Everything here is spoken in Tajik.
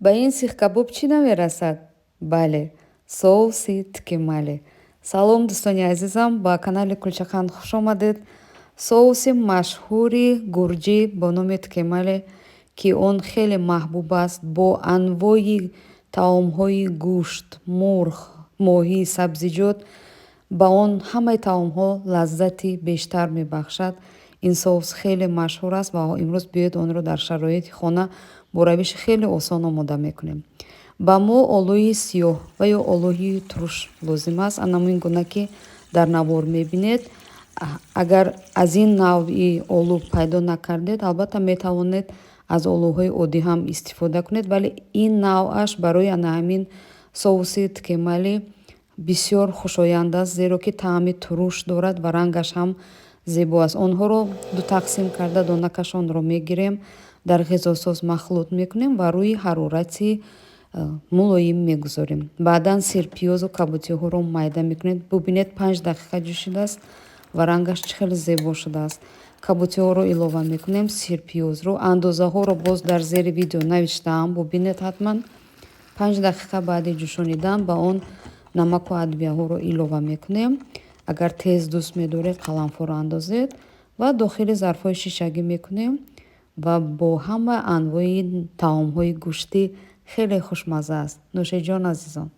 Ба ин сихкабоб чӣ намерасад? Бале, соуси ткемали. Салом, дӯстони азизам, ба канали Кулчақанд хуш омадед. Соуси машҳури гурҷӣ бо номи ткемали, ки он хеле маҳбуб аст, бо анвои таомҳои гӯшт, мурғ, моҳӣ, сабзиҷот ба он ҳамаи таомҳо лаззати бештар мебахшад. Ин соус хеле машҳур аст ва имрӯз биёед, онро дар шароити хона бо равиши хеле осон омода мекунем. Ба мо олӯи сиёҳ ва ё олӯи туруш лозим аст, ана ин гуна, ки дар навор мебинед. Агар аз ин навъи олӯ пайдо накардед, албатта, метавонед аз олӯҳои оддӣ ҳам истифода кунед, вале ин навъаш барои ана ҳамин соуси ткемали бисёр хушоянд аст, зеро ки таъми туруш дорад ва рангаш ҳам зебо аст. Онҳоро ду тақсим карда, донакашонро мегирем, дар ғизосоз махлут мекунем ва рӯи ҳарорати мулоим мегузорем. Баъдан сирпиёзу кабутиҳоро майда мекунед. Бубинед, 5 дақиқа ҷӯшидааст ва рангаш чӣ хеле зебо шудааст. Кабутиҳоро илова мекунем, сирпиёзро. Андозаҳоро боз дар зери видео навиштаам, бубинед ҳатман. 5 дақиқа баъди ҷӯшонидан ба он намаку адвияҳоро илова мекунем. Агар тез дӯст медоред, қаламфуро андозед ва дохили зарфҳои шишагӣ мекунем ва бо ҳама анвои таомҳои гӯштӣ хеле хушмазза аст. Нӯшиҷон, азизон.